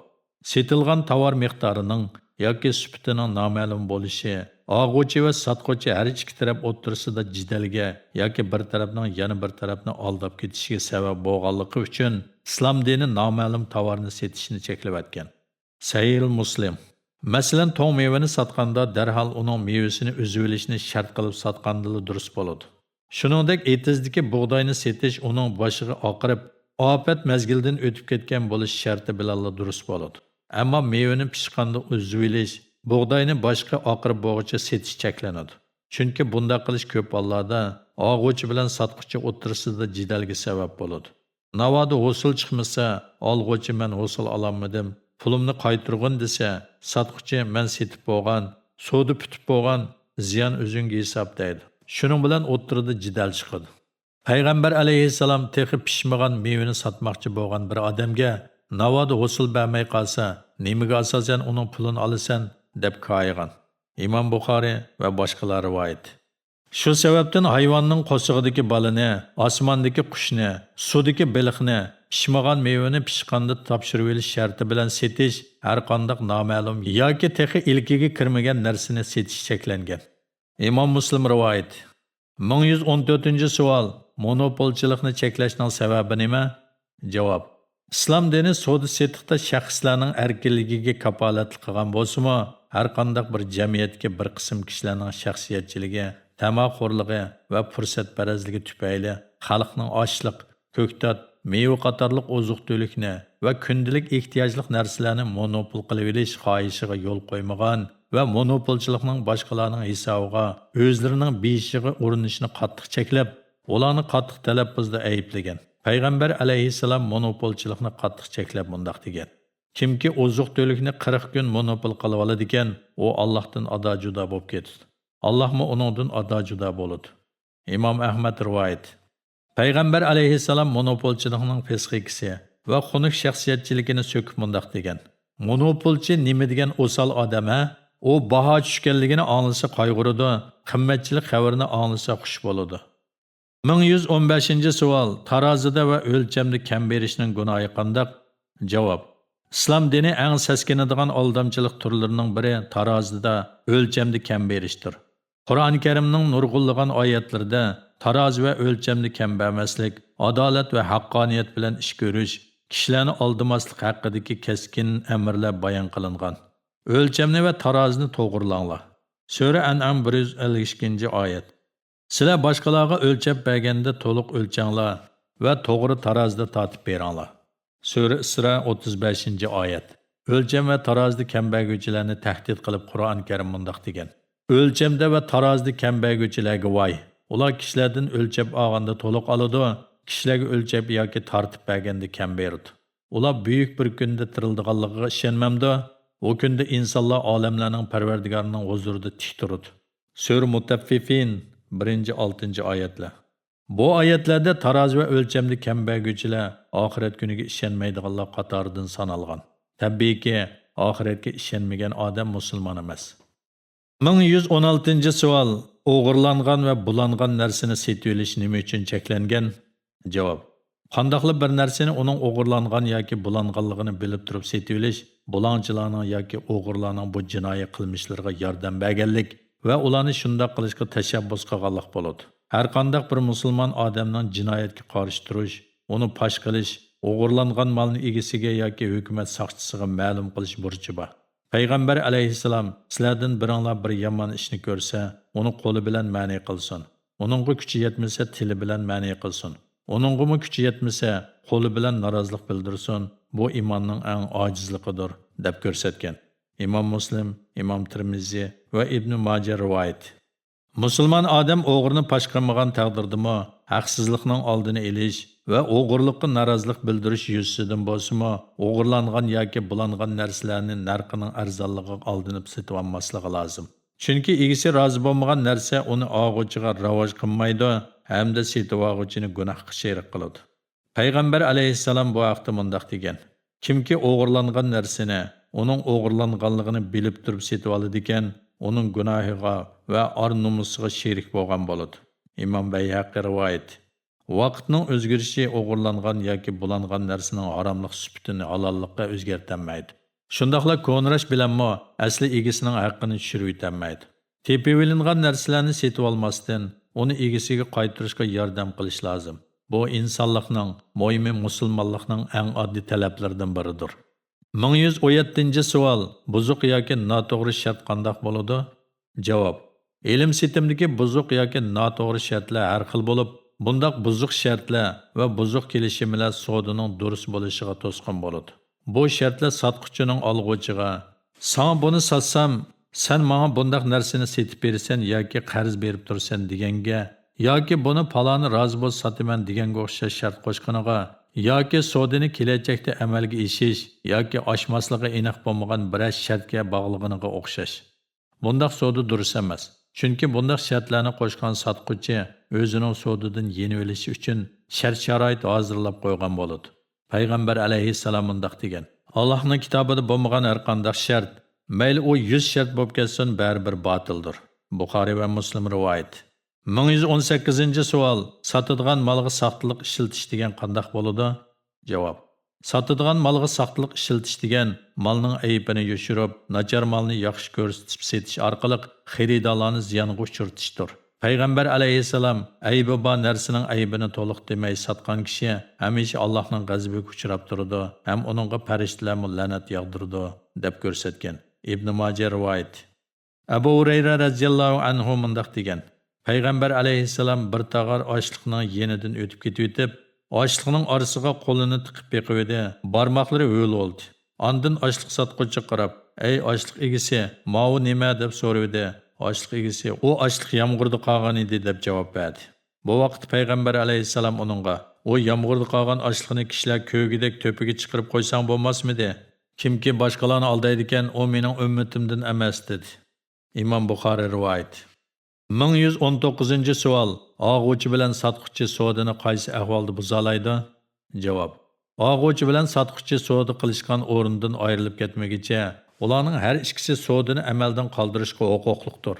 سېتىلغان تاۋار مىقدارىنىڭ ياكى سۈپىتىنىڭ نامەلۇم بولۇشى، ئالغۇچى ۋە ساتقۇچى ھەر ئىككى تەرەپ ئوتتۇرىسىدا جېدەلگە ياكى بىر تەرەپنىڭ يەنە بىر تەرەپنى ئالداپ كېتىشىگە سەۋەب بولغانلىقى ئۈچۈن، ئىسلام دىنى نامەلۇم تاۋارنى سېتىشنى چەكلىۋەتكەن. سەھىھۇل مۇسلىم. مەسىلەن، توڭ مېۋىنى ساتقاندا دەرھال ئۇنىڭ مېۋىسىنى ئۈزۈۋېلىشنى شەرت قىلىپ ساتقاندىلا دۇرۇس بولىدۇ. شۇنىڭدەك ئېتىزدىكى بۇغداينى سېتىش ئۇنىڭ باشىغا ئاقىرىپ، ئاپەت مەزگىلىدىن ئۆتۈپ كەتكەن بولۇش شەرتى بىلەنلا دۇرۇس بولىدۇ. ئەمما مېۋىنى پىشقاندا ئۈزۈۋېلىش، بۇغداينى باشقا ئاقىرىپ بولغۇچە سېتىش چەكلىنىدۇ. چۈنكى بۇنداق قىلىش كۆپ ھاللاردا ئالغۇچى بىلەن ساتقۇچى ئوتتۇرىسىدا جېدەلگە سەۋەب بولىدۇ. ناۋادا ھوسۇل چىقمىسا، ئالغۇچى مەن ھوسۇل ئالالمىدىم، پۇلۇمنى قايتۇرغىن دېسە، ساتقۇچى مەن سېتىپ بولغان، سودا پۈتۈپ بولغان، زىيان ئۆزۈڭگە ھېساب دەيدۇ. شۇنىڭ بىلەن ئوتتۇرىدا جېدەل چىقىدۇ. پەيغەمبەر ئەلەيھىسسالام تېخى پىشمىغان مېۋىنى ساتماقچى بولغان بىر ئادەمگە، ناۋادا ھوسۇل بەرمەي قالسا، نېمىگە ئاساسەن ئۇنىڭ پۇلىنى ئالىسەن؟ دەپ كايىغان. ئىمام بۇخارىي ۋە باشقىلار رىۋايىتى. شۇ سەۋەبتىن ھايۋاننىڭ قورسىقىدىكى بالىنى، ئاسماندىكى قۇشنى، سۇدىكى بېلىقنى، پىشمىغان مېۋىنى پىشقاندا تاپشۇرۇۋېلىش شەرتى بىلەن سېتىش، ھەرقانداق نامەلۇم ياكى تېخى ئىلكىگە كىرمىگەن نەرسىنى سېتىش چەكلەنگەن. ئىمام مۇسلىم رىۋايىتى. مىڭ يۈز ئون تۆتىنچى سوئال، مونوپولچىلىقنى چەكلەشنىڭ سەۋەبى نېمە؟ جاۋاب، ئىسلام دىنى سودا-سېتىقتا شەخسلەرنىڭ ئەركىنلىكىگە كاپالەتلىك قىلغان بولسىمۇ، ھەرقانداق بىر جەمئىيەتتىكى بىر قىسىم كىشىلەرنىڭ شەخسىيەتچىلىكى، تاماخورلۇقى ۋە پۇرسەتپەرەسلىكى تۈپەيلى خەلقنىڭ ئاشلىق، كۆكتات، مېۋە قاتارلىق ئوزۇق-تۈلۈكنى ۋە كۈندىلىك ئېھتىياجلىق نەرسىلەرنى مونوپول قىلىۋېلىش خاھىشىغا يول قويمىغان ۋە مونوپولچىلىقنىڭ باشقىلارنىڭ ھېسابىغا ئۆزلىرىنىڭ بېيىشىغا ئۇرۇنۇشىنى قاتتىق چەكلەپ، ئۇلارنى قاتتىق تەلەپپۇزدا ئەيىبلىگەن. پەيغەمبەر ئەلەيھىسسالام مونوپولچىلىقنى قاتتىق چەكلەپ مۇنداق دېگەن: «كىمكى ئوزۇق-تۈلۈكنى قىرىق كۈن مونوپول قىلىۋالىدىكەن، ئۇ ئاللاھتىن ئادا-جۇدا بولۇپ كېتىدۇ. ئاللاھمۇ ئۇنىڭدىن ئادا-جۇدا بولىدۇ.» ئىمام ئەھمەد رىۋايىتى. پەيغەمبەر ئەلەيھىسسالام مونوپولچىلىقنىڭ پىسخىكىسى ۋە خۇنۈك شەخسىيەتچىلىكىنى سۆكۈپ مۇنداق دېگەن: «مونوپولچى نېمە دېگەن ئوسال ئادەم ھە؟ ئۇ باھا چۈشكەنلىكىنى ئاڭلىسا قايغۇرىدۇ، قىممەتچىلىك خەۋىرىنى ئاڭلىسا خۇش بولىدۇ.» مىڭ يۈز ئون بەشىنچى سوئال، تارازىدا ۋە ئۆلچەمدە كەم بېرىشنىڭ گۇناھى قانداق؟ جاۋاب، ئىسلام دىنى ئەڭ سەسكىنىدىغان ئالدامچىلىق تۈرلىرىنىڭ بىرى تارازىدا، ئۆلچەمدە كەم بېرىشتۇر. قۇرئان كەرىمنىڭ نۇرغۇنلىغان ئايەتلىرىدە تارازى ۋە ئۆلچەمدە كەم بەرمەسلىك، ئادالەت ۋە ھەققانىيەت بىلەن ئىش كۆرۈش، كىشىلەرنى ئالدىماسلىق ھەققىدىكى كەسكىن ئەمىرلەر بايان قىلىنغان. ئۆلچەمنى ۋە تارازىنى توغرىلاڭلار. سۈرە ئەنئام بىر يۈز ئەللىك ئىككىنچى ئايەت. سىلەر باشقىلارغا ئۆلچەپ بەرگەندە تولۇق ئۆلچەڭلار ۋە توغرا تارازىدا تارتىپ بېرىڭلار. سۈرە ئىسرا ئوتتۇز بەشىنچى ئايەت. ئۆلچەم ۋە تارازىدا كەم بەرگۈچىلەرنى تەھدىت قىلىپ قۇرئان كەرىم مۇنداق دېگەن: «ئۆلچەمدە ۋە تارازىدا كەم بەرگۈچىلەرگە ۋاي! ئۇلار كىشىلەردىن ئۆلچەپ ئالغاندا تولۇق ئالىدۇ، كىشىلەرگە ئۆلچەپ ياكى تارتىپ بەرگەندە كەم بېرىدۇ. ئۇلار بۈيۈك بىر كۈندە تىرىلىدىغانلىقىغا ئىشەنمەمدۇ؟ ئۇ كۈندە ئىنسانلار ئالەملەرنىڭ پەرۋەردىگارىنىڭ ھۇزۇرىدا تىك تۇرىدۇ.» سۈرە مۇتەففىفىن، بىرىنچى، ئالتىنچى ئايەتلەر. بۇ ئايەتلەردە تارازى ۋە ئۆلچەمدە كەم بەرگۈچىلەر ئاخىرەت كۈنىگە ئىشەنمەيدىغانلار قاتارىدىن سانالغان. تەبىئىيكى، ئاخىرەتكە ئىشەنمىگەن ئادەم مۇسۇلمان ئەمەس. مىڭ يۈز ئون ئالتىنچى سوئال، ئوغرىلانغان ۋە بۇلانغان نەرسىنى سېتىۋېلىش نېمە ئۈچۈن چەكلەنگەن؟ جاۋاب، قانداقلا بىر نەرسىنى ئۇنىڭ ئوغرىلانغان ياكى بۇلانغانلىقىنى بىلىپ تۇرۇپ سېتىۋېلىش بۇلاڭچىلارنىڭ ياكى ئوغرىلارنىڭ بۇ جىنايى قىلمىشلىرىغا ياردەم بەرگەنلىك ۋە ئۇلارنى شۇنداق قىلىشقا تەشەببۇس قىلغانلىق بولىدۇ. ھەرقانداق بىر مۇسۇلمان ئادەمنىڭ جىنايەتكە قارشى تۇرۇش، ئۇنى پاش قىلىش، ئوغرىلانغان مالنى ئىگىسىگە ياكى ھۆكۈمەت ساقچىسىغا مەلۇم قىلىش بۇرچى بار. پەيغەمبەر ئەلەيھىسسالام: «سىلەردىن بىرىڭلار بىر يامان ئىشنى كۆرسە، ئۇنى قولى بىلەن مەنئى قىلسۇن. ئۇنىڭغا كۈچى يەتمىسە، تىلى بىلەن مەنئى قىلسۇن. ئۇنىڭغىمۇ كۈچى يەتمىسە، قولى بىلەن نارازىلىق بىلدۈرسۇن. بۇ ئىماننىڭ ئەڭ ئاجىزلىقىدۇر» دەپ كۆرسەتكەن. ئىمام مۇسلىم، ئىمام تىرمىزى ۋە ئىبنى ماجە رىۋايىتى. مۇسۇلمان ئادەم ئوغرىنى پاش قىلمىغان تەقدىردىمۇ، ھەقسىزلىقنىڭ ئالدىنى ئېلىش ۋە ئوغرىلىققا نارازىلىق بىلدۈرۈش يۈزىسىدىن بولسىمۇ، ئوغرىلانغان ياكى بۇلانغان نەرسىلەرنى نەرخىنىڭ ئەرزانلىقىغا ئالدىنىپ سېتىۋالماسلىقى لازىم. چۈنكى ئىگىسى رازى بولمىغان نەرسە ئۇنى ئالغۇچىغا راۋاج قىلمايدۇ ھەمدە سېتىۋالغۇچىنى گۇناھقا شېرىك قىلىدۇ. پەيغەمبەر ئەلەيھىسسالام بۇ ھەقتە مۇنداق دېگەن: «كىمكى ئوغرىلانغان نەرسىنى ئۇنىڭ ئوغرىلانغانلىقىنى بىلىپ تۇرۇپ سېتىۋالىدىكەن، ئۇنىڭ گۇناھىغا ۋە ئار-نومۇسىغا شېرىك بولغان بولىدۇ.» ئىمام بەيھەقى رىۋايىتى. ۋاقىتنىڭ ئۆزگىرىشى ئوغرىلانغان ياكى بۇلانغان نەرسىنىڭ ھاراملىق سۈپىتىنى ھالاللىققا ئۆزگەرتەلمەيدۇ. شۇنداقلا كونىراش بىلەنمۇ ئەسلى ئىگىسىنىڭ ھەققىنى چۈشۈرۈۋېتەلمەيدۇ. تېپىۋېلىنغان نەرسىلەرنى سېتىۋالماستىن، ئۇنى ئىگىسىگە قايتۇرۇشقا ياردەم قىلىش لازىم. بۇ ئىنسانلىقنىڭ، مۇھىمى مۇسۇلمانلىقنىڭ ئەڭ ئاددىي تەلەپلىرىدىن بىرىدۇر. مىڭ يۈز ئون يەتتىنچى سوئال، بۇزۇق ياكى ناتوغرا شەرت قانداق بولىدۇ؟ جاۋاب، ئىلىم-سېتىمدىكى بۇزۇق ياكى ناتوغرا شەرتلەر ھەر خىل بولۇپ، بۇنداق بۇزۇق شەرتلەر ۋە بۇزۇق كېلىشىملەر سودىنىڭ دۇرۇس بولۇشىغا توسقۇن بولىدۇ. بۇ شەرتلەر ساتقۇچىنىڭ ئالغۇچىغا، «ساڭا بۇنى ساتسام، سەن ماڭا بۇنداق نەرسىنى سېتىپ بېرىسەن ياكى قەرز بېرىپ تۇرىسەن» دېگەنگە، ياكى «بۇنى پالانى رازى بولسا ساتىمەن» دېگەنگە ئوخشاش شەرت قوشقىنىغا، ياكى سودىنى كېلەچەكتە ئەمەلگە ئېشىش ياكى ئاشماسلىقى ئېنىق بولمىغان بىرەر شەرتكە باغلىغىنىغا ئوخشاش. بۇنداق سودا دۇرۇس ئەمەس. چۈنكى بۇنداق شەرتلەرنى قوشقان ساتقۇچى ئۆزىنىڭ سودىدىن يېنىۋېلىشى ئۈچۈن شەرت-شارائىت ھازىرلاپ قويغان بولىدۇ. پەيغەمبەر ئەلەيھىسسالام مۇنداق دېگەن: «ئاللاھنىڭ كىتابىدا بولمىغان ھەرقانداق شەرت، مەيلى ئۇ يۈز شەرت بولۇپ كەتسۇن، بەرىبىر باتىلدۇر.» بۇخارىي ۋە مۇسلىم رىۋايىتى. مىڭ يۈز ئون سەككىزىنچى سوئال، ساتىدىغان مالغا ساختىلىق ئىشلىتىش دېگەن قانداق بولىدۇ؟ جاۋاب، ساتىدىغان مالغا ساختىلىق ئىشلىتىش دېگەن مالنىڭ ئەيىبىنى يوشۇرۇپ، ناچار مالنى ياخشى كۆرسىتىپ سېتىش ئارقىلىق خېرىدارلارنى زىيانغا ئۇچرىتىشتۇر. پەيغەمبەر ئەلەيھىسسالام، «ئەيىبى بار نەرسىنىڭ ئەيىبىنى تولۇق دېمەي ساتقان كىشى ھەمىشە ئاللاھنىڭ غەزىپىگە ئۇچراپ تۇرىدۇ ھەم ئۇنىڭغا پەرىشتىلەرمۇ لەنەت ياغدۇرىدۇ» دەپ كۆرسەتكەن. ئىبنى ماجە رىۋايىتى. ئەبۇ ھۇرەيرە رەزىياللاھۇ ئەنھۇ مۇنداق دېگەن: پەيغەمبەر ئەلەيھىسسالام بىر تاغار ئاشلىقنىڭ يېنىدىن ئۆتۈپ كېتىۋېتىپ، ئاشلىقنىڭ ئارىسىغا قولىنى تىقىپ بېقىۋىدى، بارماقلىرى ھۆل بولدى. ئاندىن ئاشلىق ساتقۇچىغا قاراپ، «ئەي ئاشلىق ئىگىسى، ماۋۇ نېمە؟» دەپ سورىۋىدى. ئاشلىق ئىگىسى، «ئۇ ئاشلىق يامغۇردا قالغان ئىدى» دەپ جاۋاب بەردى. بۇ ۋاقىتتا پەيغەمبەر ئەلەيھىسسالام ئۇنىڭغا، «ئۇ يامغۇردا قالغان ئاشلىقنى كىشىلەر كۆرگۈدەك تۆپىگە چىقىرىپ قويساڭ بولماسمىدى؟ كىمكى باشقىلارنى ئالدايدىكەن، ئۇ مېنىڭ ئۈممىتىمدىن ئەمەس» دېدى. ئىمام بۇخارىي رىۋايىتى. مىڭ يۈز ئون توققۇزىنچى سوئال، ئالغۇچى بىلەن ساتقۇچى سودىنى قايسى ئەھۋالدا بۇزالايدۇ؟ جاۋاب، ئالغۇچى بىلەن ساتقۇچى سودا قىلىشقان ئورنىدىن ئايرىلىپ كەتمىگىچە، ئۇلارنىڭ ھەر ئىككىسى سودىنى ئەمەلدىن قالدۇرۇشقا ھوقۇقلۇقتۇر.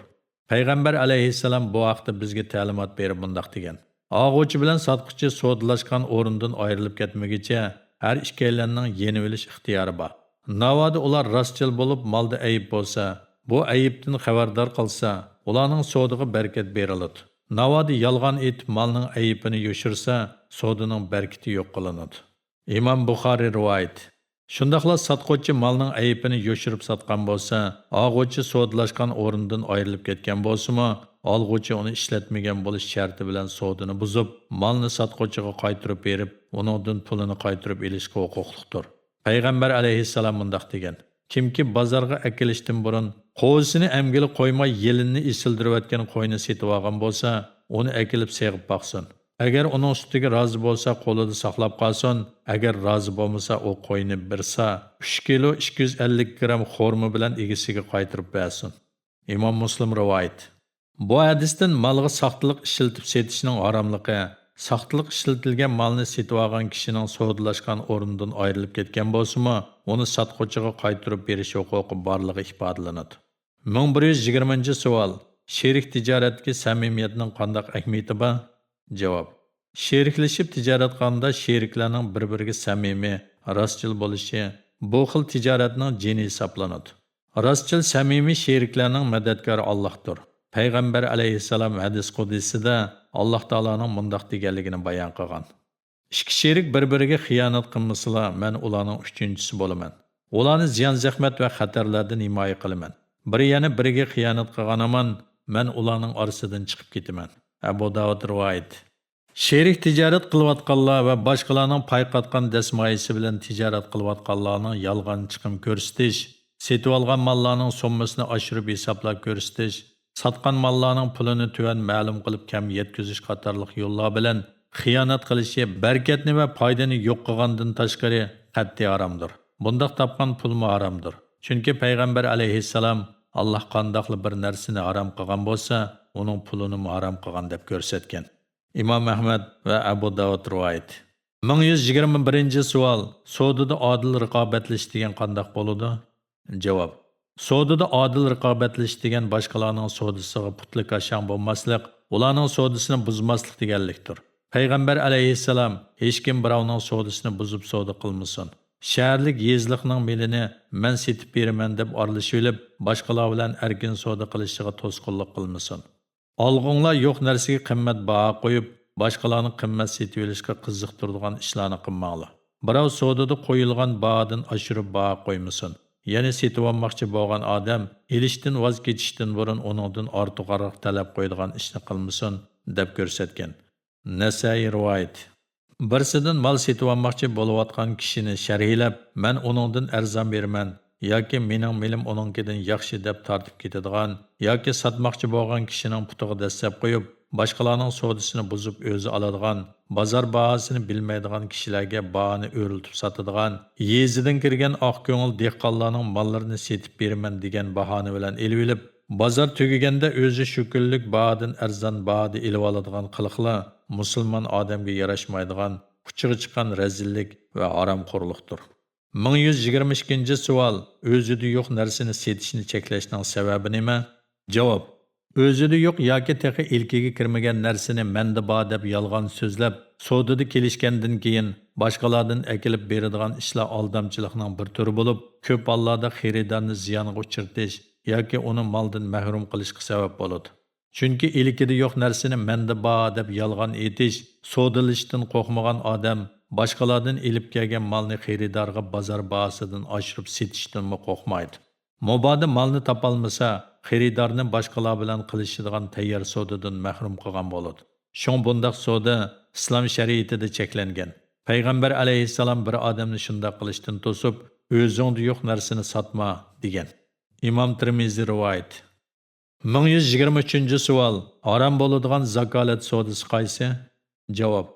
پەيغەمبەر ئەلەيھىسسالام بۇ ھەقتە بىزگە تەلىمات بېرىپ مۇنداق دېگەن: «ئالغۇچى بىلەن ساتقۇچى سودىلاشقان ئورنىدىن ئايرىلىپ كەتمىگىچە، ھەر ئىككىيلەننىڭ يېنىۋېلىش ئىختىيارى بار. ناۋادا ئۇلار راستچىل بولۇپ، مالدا ئەيىب بولسا، بۇ ئەيىبتىن خەۋەردار قىلسا، ئۇلارنىڭ سودىغا بەرىكەت بېرىلىدۇ. ناۋادا يالغان ئېيتىپ، مالنىڭ ئەيىبىنى يوشۇرسا، سودىنىڭ بەرىكىتى يوق قىلىنىدۇ.» ئىمام بۇخارىي رىۋايىتى. شۇنداقلا ساتقۇچى مالنىڭ ئەيىبىنى يوشۇرۇپ ساتقان بولسا، ئالغۇچى سودىلاشقان ئورنىدىن ئايرىلىپ كەتكەن بولسىمۇ، ئالغۇچى ئۇنى ئىشلەتمىگەن بولۇش شەرتى بىلەن سودىنى بۇزۇپ، مالنى ساتقۇچىغا قايتۇرۇپ بېرىپ، ئۇنىڭدىن پۇلىنى قايتۇرۇپ ئېلىشقا ھوقۇقلۇقتۇر. پەيغەمبەر ئەلەيھىسسالام مۇنداق دېگەن: «كىمكى بازارغا ئەكېلىشتىن بۇرۇن قوزىسىنى ئەمگىلى قويماي يېلىننى ئېسىلدۈرۈۋەتكەن قوينى سېتىۋالغان بولسا، ئۇنى ئەكېلىپ سېغىپ باقسۇن. ئەگەر ئۇنىڭ سۈتىگە رازى بولسا، قولىدا ساقلاپ قالسۇن، ئەگەر رازى بولمىسا، ئۇ قوينى بىر سا، ئۈچ كىلو ئىككى يۈز ئەللىك گرام خورما بىلەن ئىگىسىگە قايتۇرۇپ بەرسۇن.» ئىمام مۇسلىم رىۋايىتى. بۇ ھەدىستىن مالغا ساختىلىق ئىشلىتىپ سېتىشنىڭ ھاراملىقى، ساختىلىق ئىشلىتىلگەن مالنى سېتىۋالغان كىشىنىڭ سودىلاشقان ئورنىدىن ئايرىلىپ كەتكەن بولسىمۇ، ئۇنى ساتقۇچىغا قايتۇرۇپ بېرىش ھوقۇقى بارلىقى ئىپادىلىنىدۇ. مىڭ بىر يۈز يىگىرمىنچى سوئال. شېرىك تىجارەتتىكى سەمىمىيەتنىڭ قانداق ئەھمىيىتى بار؟ جاۋاب. شېرىكلىشىپ تىجارەت قىلغاندا شېرىكلەرنىڭ بىر-بىرىگە سەمىمىي، راستچىل بولۇشى بۇ خىل تىجارەتنىڭ جېنى ھېسابلىنىدۇ. راستچىل، سەمىمىي شېرىكلەرنىڭ مەدەتكارى ئاللاھتۇر. پەيغەمبەر ئەلەيھىسسالام ھەدىس قۇدسىسىدە ئاللاھ تائالانىڭ مۇنداق دېگەنلىكىنى بايان قىلغان: «ئىككى شېرىك بىر-بىرىگە خىيانەت قىلمىسىلا، مەن ئۇلارنىڭ ئۈچىنچىسى بولىمەن. ئۇلارنى زىيان-زەخمەت ۋە خەتەرلەردىن ھىمايە قىلىمەن. بىرى يەنە بىرىگە خىيانەت قىلغان ھامان، مەن ئۇلارنىڭ ئارىسىدىن چىقىپ كېتىمەن.» ئەبۇ داۋۇد رىۋايىتى. شېرىك تىجارەت قىلىۋاتقانلار ۋە باشقىلارنىڭ پايقاتقان دەسمايىسى بىلەن تىجارەت قىلىۋاتقانلارنىڭ يالغان چىقىم كۆرسىتىش، سېتىۋالغان ماللارنىڭ سوممىسىنى ئاشۇرۇپ ھېسابلاپ كۆرسىتىش، ساتقان ماللارنىڭ پۇلىنى تۆۋەن مەلۇم قىلىپ كەم يەتكۈزۈش قاتارلىق يوللار بىلەن خىيانەت قىلىشى بەرىكەتنى ۋە پايدىنى يوق قىلغاندىن تاشقىرى قەتئىي ھارامدۇر. بۇنداق تاپقان پۇلمۇ ھارامدۇر. چۈنكى پەيغەمبەر ئەلەيھىسسالام، «ئاللاھ قانداقلا بىر نەرسىنى ھارام قىلغان بولسا، ئۇنىڭ پۇلىنىمۇ ھارام قىلغان» دەپ كۆرسەتكەن. ئىمام ئەھمەد ۋە ئەبۇ داۋۇد رىۋايىتى. مىڭ يۈز يىگىرمە بىرىنچى سوئال، سودىدا ئادىل رىقابەتلىشىش دېگەن قانداق بولىدۇ؟ جاۋاب. سودىدا ئادىل رىقابەتلىشىش دېگەن باشقىلارنىڭ سودىسىغا پۇتلىكاشاڭ بولماسلىق، ئۇلارنىڭ سودىسىنى بۇزماسلىق دېگەنلىكتۇر. پەيغەمبەر ئەلەيھىسسالام، «ھېچكىم بىراۋنىڭ سودىسىنى بۇزۇپ سودا قىلمىسۇن. شەھەرلىك يېزىلىقنىڭ مېلىنى مەن سېتىپ بېرىمەن دەپ ئارىلىشىۋېلىپ، باشقىلار بىلەن ئەركىن سودا قىلىشىغا توسقۇنلۇق قىلمىسۇن. ئالغۇڭلار يوق نەرسىگە قىممەت باھا قويۇپ، باشقىلارنى قىممەت سېتىۋېلىشقا قىزىقتۇرىدىغان ئىشلارنى قىلماڭلار. بىراۋ سودىدا قويۇلغان باھادىن ئاشۇرۇپ باھا قويمىسۇن. يەنى سېتىۋالماقچى بولغان ئادەم ئېلىشتىن ۋاز كېچىشتىن بۇرۇن ئۇنىڭدىن ئارتۇقراق تەلەپ قويىدىغان ئىشنى قىلمىسۇن» دەپ كۆرسەتكەن. نەسەئىي رىۋايىتى. بىرسىدىن مال سېتىۋالماقچى بولۇۋاتقان كىشىنى شەرھلەپ، «مەن ئۇنىڭدىن ئەرزان بېرىمەن» ياكى «مېنىڭ مېلىم ئۇنىڭكىدىن ياخشى» دەپ تارتىپ كېتىدىغان ياكى ساتماقچى بولغان كىشىنىڭ پۇتىغا دەسسەپ قويۇپ، باشقىلارنىڭ سودىسىنى بۇزۇپ ئۆزى ئالىدىغان، بازار باھاسىنى بىلمەيدىغان كىشىلەرگە باھانى ئۆرلىتىپ ساتىدىغان، يېزىدىن كىرگەن ئاق كۆڭۈل دېھقانلارنىڭ ماللىرىنى سېتىپ بېرىمەن دېگەن باھانى بىلەن ئېلىۋېلىپ، بازار تۈگىگەندە ئۆزى شۇ كۈنلۈك باھادىن ئەرزان باھادا ئېلىۋالىدىغان قىلىقلار مۇسۇلمان ئادەمگە ياراشمايدىغان، ئۇچىغا چىققان رەزىللىك ۋە ھارامخورلۇقتۇر. مىڭ يۈز يىگىرمە ئىككىنچى سوئال، ئۆزىدە يوق نەرسىنى سېتىشنى چەكلەشنىڭ سەۋەبى نېمە؟ جاۋاب. ئۆزىدە يوق ياكى تېخى ئىلكىگە كىرمىگەن نەرسىنى مەندە بار دەپ يالغان سۆزلەپ، سودىدا كېلىشكەندىن كېيىن باشقىلاردىن ئەكېلىپ بېرىدىغان ئىشلار ئالدامچىلىقنىڭ بىر تۈرى بولۇپ، كۆپ ھاللاردا خېرىدارنى زىيانغا ئۇچرىتىش ياكى ئۇنى مالدىن مەھرۇم قىلىشقا سەۋەب بولىدۇ. چۈنكى ئىلكىدە يوق نەرسىنى مەندە بار دەپ يالغان ئېيتىش، سودىلىشىشتىن قورقمىغان ئادەم باشقىلاردىن ئېلىپ كەلگەن مالنى خېرىدارغا بازار باھاسىدىن ئاشۇرۇپ سېتىشتىنمۇ قورقمايدۇ. مۇبادا مالنى تاپالمىسا، خېرىدارنى باشقىلار بىلەن قىلىشىدىغان تەييار سودىدىن مەھرۇم قىلغان بولىدۇ. شۇڭا بۇنداق سودا ئىسلام شەرىئىتىدە چەكلەنگەن. پەيغەمبەر ئەلەيھىسسالام بىر ئادەمنى شۇنداق قىلىشتىن توسۇپ، «ئۆزۈڭدە يوق نەرسىنى ساتما» دېگەن. ئىمام تىرمىزى رىۋايىتى. مىڭ يۈز يىگىرمە ئۈچىنچى سوئال، ھارام بولىدىغان زاكالەت سودىسى قايسى؟ جاۋاب.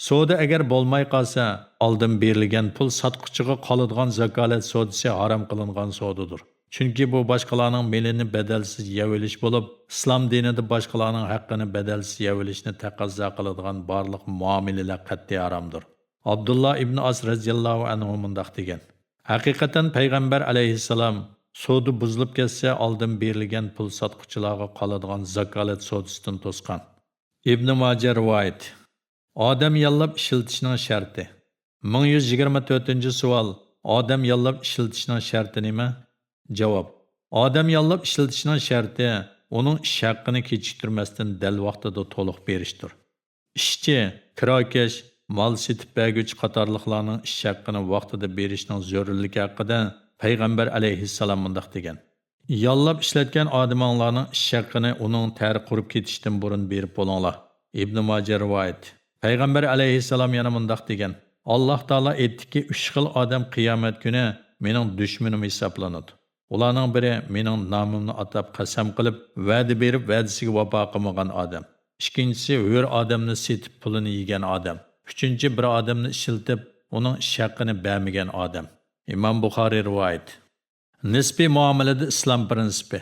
سودا ئەگەر بولماي قالسا، ئالدىن بېرىلگەن پۇل ساتقۇچىغا قالىدىغان زاكالەت سودىسى ھارام قىلىنغان سودىدۇر. چۈنكى بۇ باشقىلارنىڭ مېلىنى بەدەلسىز يەۋېلىش بولۇپ، ئىسلام دىنىدا باشقىلارنىڭ ھەققىنى بەدەلسىز يەۋېلىشنى تەقەززا قىلىدىغان بارلىق مۇئامىلىلەر قەتئىي ھارامدۇر. ئابدۇللا ئىبن ئاس رەزىياللاھۇ ئەنھۇ مۇنداق دېگەن: ھەقىقەتەن پەيغەمبەر ئەلەيھىسسالام سودا بۇزۇلۇپ كەتسە، ئالدىن بېرىلگەن پۇل ساتقۇچىلارغا قالىدىغان زاكالەت سودىسىدىن توسقان. ئىبن ماجە رىۋايىتى. ئادەم ياللاپ ئىشلىتىشنىڭ شەرتى. مىڭ يۈز يىگىرمە تۆتىنچى سوئال. ئادەم ياللاپ ئىشلىتىشنىڭ شەرتى نېمە؟ جاۋاب. ئادەم ياللاپ ئىشلىتىشنىڭ شەرتى ئۇنىڭ ئىش ھەققىنى كېچىكتۈرمەستىن دەل ۋاقتىدا تولۇق بېرىشتۇر. ئىشچى، كىراكەش، مال سېتىپ بەرگۈچى قاتارلىقلارنىڭ ئىش ھەققىنى ۋاقتىدا بېرىشنىڭ زۆرۈرلۈكى ھەققىدە پەيغەمبەر ئەلەيھىسسالام مۇنداق دېگەن: ياللاپ ئىشلەتكەن ئادىمىڭلارنىڭ ئىش ھەققىنى ئۇنىڭ تەرى قۇرۇپ كېتىشتىن بۇرۇن بېرىپ بولۇڭلار. ئىبن ماجە رىۋايەت. پەيغەمبەر ئەلەيھىسسالام يەنە مۇنداق دېگەن: ئاللاھ تائالا ئېيتتىكى، ئۈچ خىل ئادەم قىيامەت كۈنى مېنىڭ دۈشمىنىم ھېسابلىنىدۇ. ئۇلارنىڭ بىرى مېنىڭ نامىمنى ئاتاپ قەسەم قىلىپ، ۋەدە بېرىپ، ۋەدىسىگە ۋاپا قىلمىغان ئادەم. ئىككىنچىسى ھۆر ئادەمنى سېتىپ پۇلىنى يېگەن ئادەم. ئۈچىنچى بىر ئادەمنى ئىشلىتىپ، ئۇنىڭ ئىش ھەققىنى بەرمىگەن ئادەم. ئىمام بۇخارىي رىۋايىتى. نىسپىي مۇئامىلىدە ئىسلام پىرىنسىپى.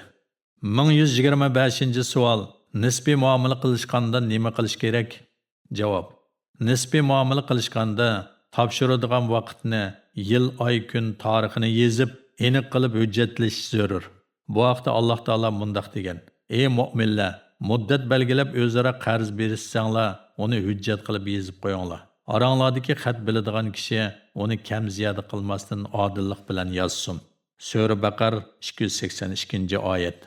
مىڭ يۈز يىگىرمە بەشىنچى سوئال. نىسپىي مۇئامىلە قىلىشقاندا نېمە قىلىش كېرەك؟ جاۋاب. نىسپىي مۇئامىلە قىلىشقاندا تاپشۇرىدىغان ۋاقىتنى، يىل، ئاي، كۈن تارىخىنى يېزىپ، ئېنىق قىلىپ ھۆججەتلىشىش زۆرۈر. بۇ ھەقتە ئاللاھ تائالا مۇنداق دېگەن: ئەي مۆمىنلەر، مۇددەت بەلگىلەپ ئۆزئارا قەرز بېرىشسەڭلار، ئۇنى ھۆججەت قىلىپ يېزىپ قويۇڭلار. ئاراڭلاردىكى خەت بىلىدىغان كىشى ئۇنى كەم زىيادە قىلماستىن ئادىللىق بىلەن يازسۇن. سۈرە بەقەر، ئىككى يۈز سەكسەن ئىككىنچى ئايەت.